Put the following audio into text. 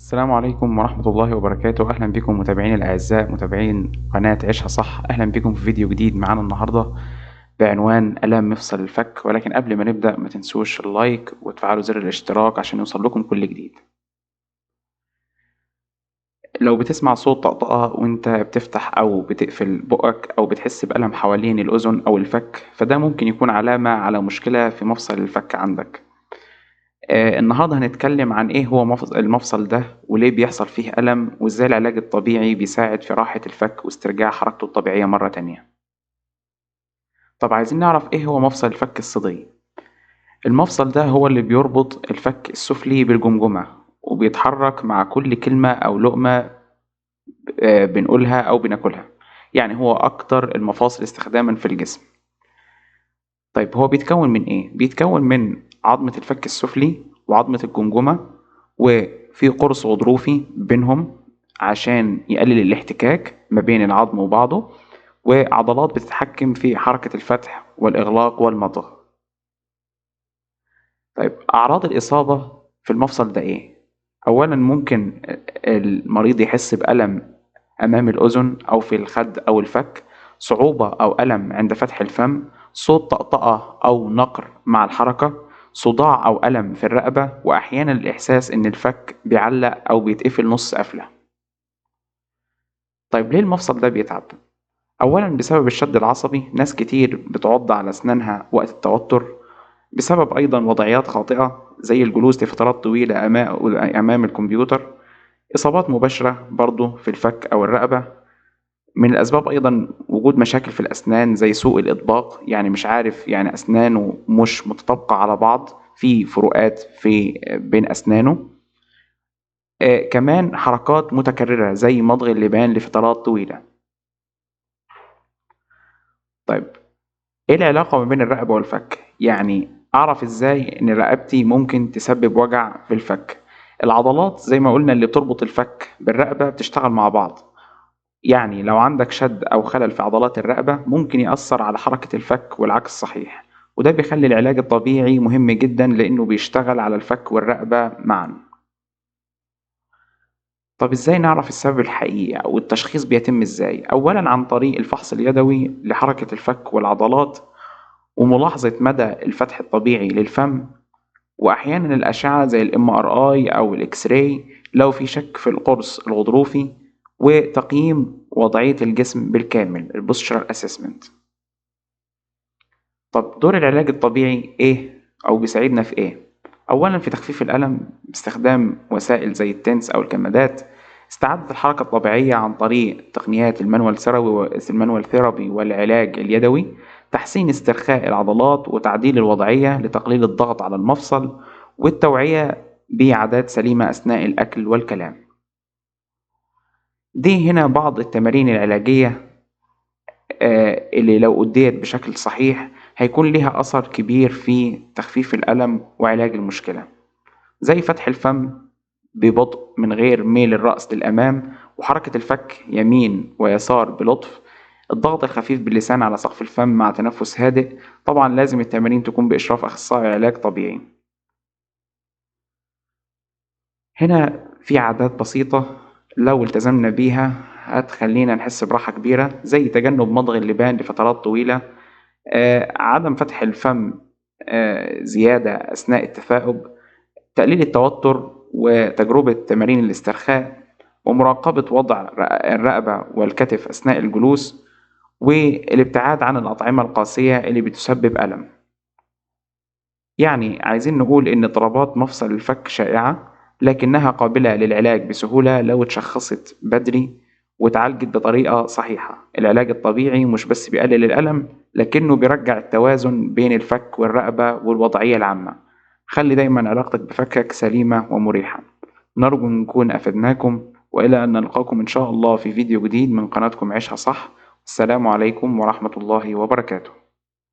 السلام عليكم ورحمة الله وبركاته. أهلا بكم متابعين الأعزاء، متابعين قناة عيشها صح. أهلا بكم في فيديو جديد معانا النهاردة بعنوان آلام مفصل الفك. ولكن قبل ما نبدأ ما تنسوش اللايك وتفعلوا زر الاشتراك عشان يوصل لكم كل جديد. لو بتسمع صوت طقطقة وانت بتفتح أو بتقفل بقك أو بتحس بألم حوالين الأذن أو الفك، فده ممكن يكون علامة على مشكلة في مفصل الفك عندك. النهارده هنتكلم عن ايه هو المفصل ده، وليه بيحصل فيه ألم، وازاي العلاج الطبيعي بيساعد في راحة الفك واسترجاع حركته الطبيعية مرة تانية. طب عايزين نعرف ايه هو مفصل الفك الصدغي. المفصل ده هو اللي بيربط الفك السفلي بالجمجمة، وبيتحرك مع كل كلمة أو لقمة بنقولها أو بناكلها. يعني هو أكتر المفاصل استخداما في الجسم. طيب هو بيتكون من ايه؟ بيتكون من عظمة الفك السفلي وعظمة الجمجمة، وفي قرص غضروفي بينهم عشان يقلل الاحتكاك ما بين العظم وبعضه، وعضلات بتتحكم في حركة الفتح والإغلاق والمضغ. طيب أعراض الإصابة في المفصل ده إيه؟ أولا ممكن المريض يحس بألم أمام الأذن أو في الخد أو الفك، صعوبة أو ألم عند فتح الفم، صوت طقطقة أو نقر مع الحركة، صداع أو ألم في الرقبة، وأحيانا الإحساس إن الفك بيعلق أو بيتقفل نص قفلة. طيب ليه المفصل ده بيتعب؟ أولا بسبب الشد العصبي، ناس كتير بتعض على أسنانها وقت التوتر، بسبب أيضا وضعيات خاطئة زي الجلوس لفترات طويلة أمام الكمبيوتر، إصابات مباشرة برضو في الفك أو الرقبة. من الأسباب أيضا وجود مشاكل في الأسنان زي سوء الإطباق، يعني مش عارف، يعني أسنانه مش متطابقة على بعض، في فروقات في بين أسنانه. كمان حركات متكررة زي مضغ اللبان لفترات طويلة. طيب إيه العلاقة ما بين الرقبة والفك؟ يعني أعرف إزاي إن رقبتي ممكن تسبب وجع في الفك؟ العضلات زي ما قلنا اللي بتربط الفك بالرقبة بتشتغل مع بعض. يعني لو عندك شد أو خلل في عضلات الرقبة ممكن يأثر على حركة الفك والعكس صحيح، وده بيخلي العلاج الطبيعي مهم جدا لأنه بيشتغل على الفك والرقبة معا. طب إزاي نعرف السبب الحقيقي أو التشخيص بيتم إزاي؟ أولا عن طريق الفحص اليدوي لحركة الفك والعضلات، وملاحظة مدى الفتح الطبيعي للفم، وأحيانا الأشعة زي ال MRI أو ال X-ray لو في شك في القرص الغضروفي، وتقييم وضعية الجسم بالكامل ال postural assessment. طب دور العلاج الطبيعي إيه أو بيساعدنا في إيه؟ أولا في تخفيف الألم باستخدام وسائل زي ال TENS أو الكمادات، استعادة الحركة الطبيعية عن طريق تقنيات ال manual therapy والعلاج اليدوي، تحسين استرخاء العضلات وتعديل الوضعية لتقليل الضغط على المفصل، والتوعية بعادات سليمة أثناء الأكل والكلام. دي هنا بعض التمارين العلاجية اللي لو أديت بشكل صحيح هيكون لها أثر كبير في تخفيف الألم وعلاج المشكلة، زي فتح الفم ببطء من غير ميل الرأس للأمام، وحركة الفك يمين ويسار بلطف، الضغط الخفيف باللسان على سقف الفم مع تنفس هادئ. طبعا لازم التمارين تكون بإشراف أخصائي علاج طبيعي. هنا في عادات بسيطة لو التزمنا بيها هتخلينا نحس براحة كبيرة، زي تجنب مضغ اللبان لفترات طويلة، عدم فتح الفم زيادة أثناء التثاؤب، تقليل التوتر وتجربة تمارين الاسترخاء، ومراقبة وضع الرقبة والكتف أثناء الجلوس، والابتعاد عن الأطعمة القاسية اللي بتسبب ألم. يعني عايزين نقول إن اضطرابات مفصل الفك شائعة، لكنها قابلة للعلاج بسهولة لو اتشخصت بدري واتعالجت بطريقة صحيحة. العلاج الطبيعي مش بس بيقلل الألم، لكنه بيرجع التوازن بين الفك والرقبة والوضعية العامة. خلي دايما علاقتك بفكك سليمة ومريحة. نرجو نكون أفدناكم، وإلى أن نلقاكم إن شاء الله في فيديو جديد من قناتكم عيشها صح. السلام عليكم ورحمة الله وبركاته.